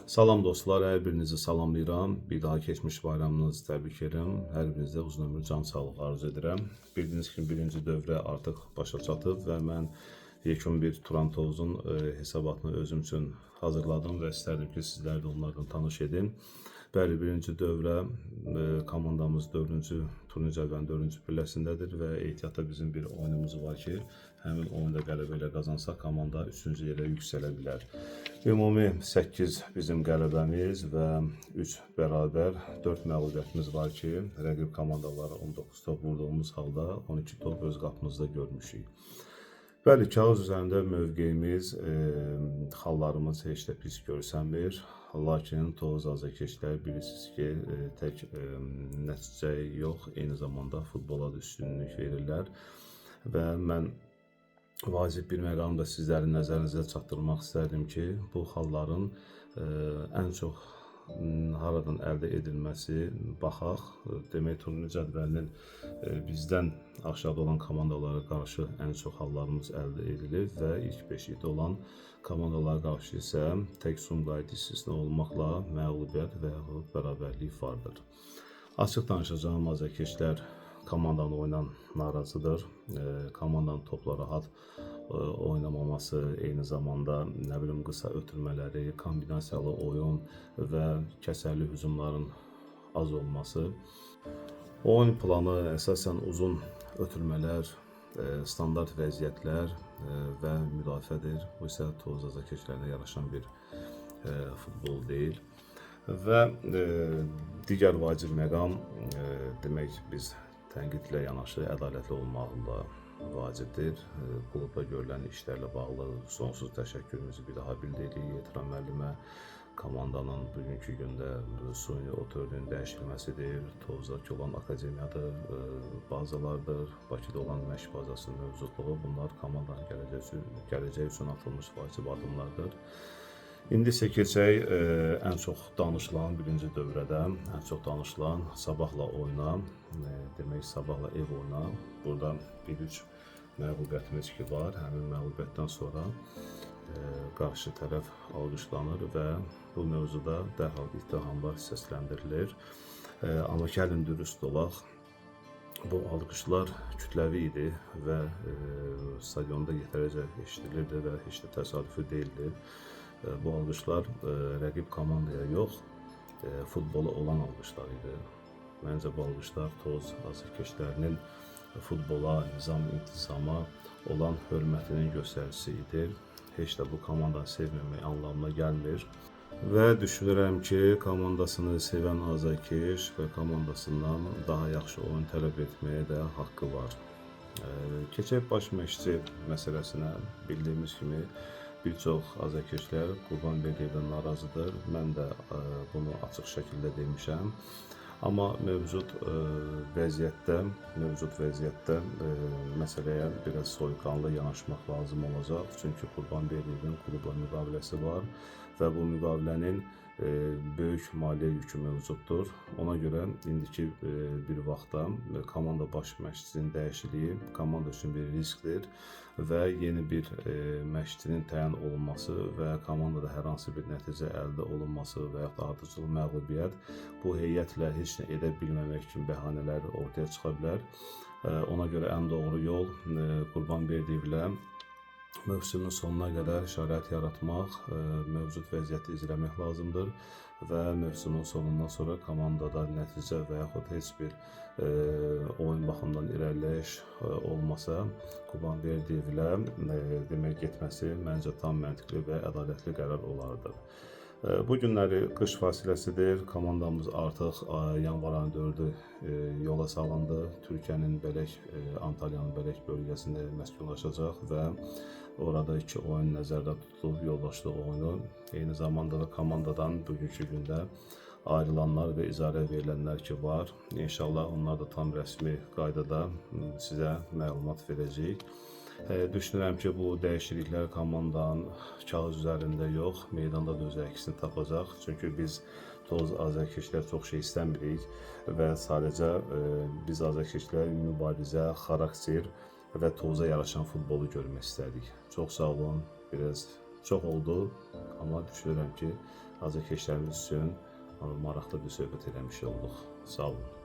Salam dostlar, hər birinizi salamlayıram. Bir daha keçmiş bayramınızı təbrik edirəm. Hər birinizə uzun ömür, can sağlığı arzu edirəm. Bildiyiniz kimi birinci dövrə artıq başa çatıb və mən yekun bir Turan Tovuzun hesabatını özüm üçün hazırladım və istərdim ki, sizləri də onlardan tanış edim. Bəli, birinci dövrə komandamız 4-cü turnir cədvəlinin 4-cü pilləsindədir və ehtiyatda bizim bir oyunumuz var ki, həmin oyunda qələbə ilə qazansaq komanda 3-cü yerə yüksələ bilər. Ümumi 8 bizim qələbəmiz və 3 bərabər 4 məğlubiyyətimiz var ki, rəqib komandalara 19 top vurduğumuz halda 12 top öz qapımızda görmüşük. Bəli, kağız üzərində mövqeyimiz, xallarımız heç də pis görsənmir. Lakin Tovuz azarkeşlər bilirsiniz ki, tək nəticə yox, eyni zamanda futbola da üstünlük verirlər. Və mən vacib bir məqamı da sizlərin nəzərinizə çatdırmaq istərdim ki, bu xalların ən çox haradan əldə edilməsi baxaq. Demək, turnir cədvəlinin bizdən aşağıda olan komandalara qarşı ən çox hallarımız əldə edilir və ilk beşlikdə olan komandalara qarşı isə tək Sumqayıt istisna olmaqla məğlubiyyət və yaxud bərabərlik vardır. Açıq danışacağım, azarkeşlər komandanın oyundan narazıdır. Komandanın topla rahat oynamaması, eyni zamanda nə bilim qısa ötürmələri, kombinasiyalı oyun və kəsərli hücumların az olması. Oyun planı əsasən uzun ötürmələr, standart vəziyyətlər və müdafiədir. Bu isə Tovuz azarkeşlərinə yaraşan bir futbol deyil. Və digər vacib məqam, demək, biz tənqidlə yanaşı ədalətli olmaq da vacibdir. Klubda görülən işlərlə bağlı sonsuz təşəkkürümüzü bir daha bildiririk Yetran müəllimə. Komandanın bugünkü gündə suni otörünün dəyişilməsidir, Tovuzdakı olan akademiyadır, bazalardır, Bakıda olan məşq bazasının mövcudluğu, bunlar komandanın gələcəyi üçün atılmış vacib addımlardır. İndi isə keçək ən çox danışılan birinci dövrədə, ən çox danışılan Sabahla oyuna, demək Sabahla ev oyuna. Burada 1-3 məğlubiyyətimiz ki var. Həmin məğlubiyyətdən sonra qarşı tərəf alqışlanır və bu mövzuda dərhal ittihamlar səsləndirilir. Amma gəlin dürüst olaq, bu alqışlar kütləvi idi və stadionda yetərəcə eşidilirdi və heç də təsadüfi deyildi. Bu alqışlar rəqib komandaya yox, futbola olan alqışlar idi. Məncə bu alqışlar Tovuz azarkeşlərinin futbola, nizam, intizama olan hörmətinin göstəricisi idi. Heç də bu komandanı sevməmək anlamına gəlmir. Və düşünürəm ki, komandasını sevən azarkeş və komandasından daha yaxşı oyun tələb etməyə də haqqı var. Keçək baş məşqçi məsələsinə. Bildiyimiz kimi bir çox azarkeşlər Qurban Berdiyevdən narazıdır. Mən də bunu açıq şəkildə demişəm. Amma mövcud vəziyyətdə, məsələyə biraz soyuqqanlı yanaşmaq lazım olacaq. Çünki Qurban Berdiyevin klubla müqaviləsi var və bu müqavilənin böyük maliyyə yükü mövcuddur. Ona görə indiki bir vaxtda komanda baş məşqçisinin dəyişikliyi komanda üçün bir riskdir və yeni bir məşqçinin təyin olunması və komandada hər hansı bir nəticə əldə olunması və yaxud da ardıcıl məğlubiyyət bu heyətlə heç nə edə bilməmək kimi bəhanələr ortaya çıxa bilər. Ona görə ən doğru yol Qurban Berdiyevlə mövsümün sonuna qədər şərait yaratmaq, mövcud vəziyyəti izləmək lazımdır və mövsümün sonundan sonra komandada nəticə və yaxud heç bir oyun baxımından irəliləyiş olmasa, Qurban Berdiyevlə demək getməsi məncə tam məntiqli və ədalətli qərar olardı. Bu günləri qış fasiləsidir. Komandamız artıq yanvar ayının 4-ü yola salındı. Türkiyənin Bələk, Antalyanın Bələk bölgəsində məskunlaşacaq və orada 2 oyun nəzərdə tutulub, yoldaşlıq oyunu. Eyni zamanda da komandadan bugünkü gündə ayrılanlar və icarə verilənlər ki var. İnşallah onlar da tam rəsmi qaydada sizə məlumat verəcəyik. Düşünürəm ki, bu dəyişikliklər komandanın kağız üzərində yox, meydanda da öz əksini tapacaq. Çünki biz Tovuz azarkeşlər çox şey istəmirik və sadəcə biz azarkeşlər mübarizə, xarakter və Tovuza yaraşan futbolu görmək istədik. Çox sağ olun. Biraz çox oldu, amma düşünürəm ki, Azərkeşlərimiz üçün maraqlı bir söhbət eləmiş olduq. Sağ olun.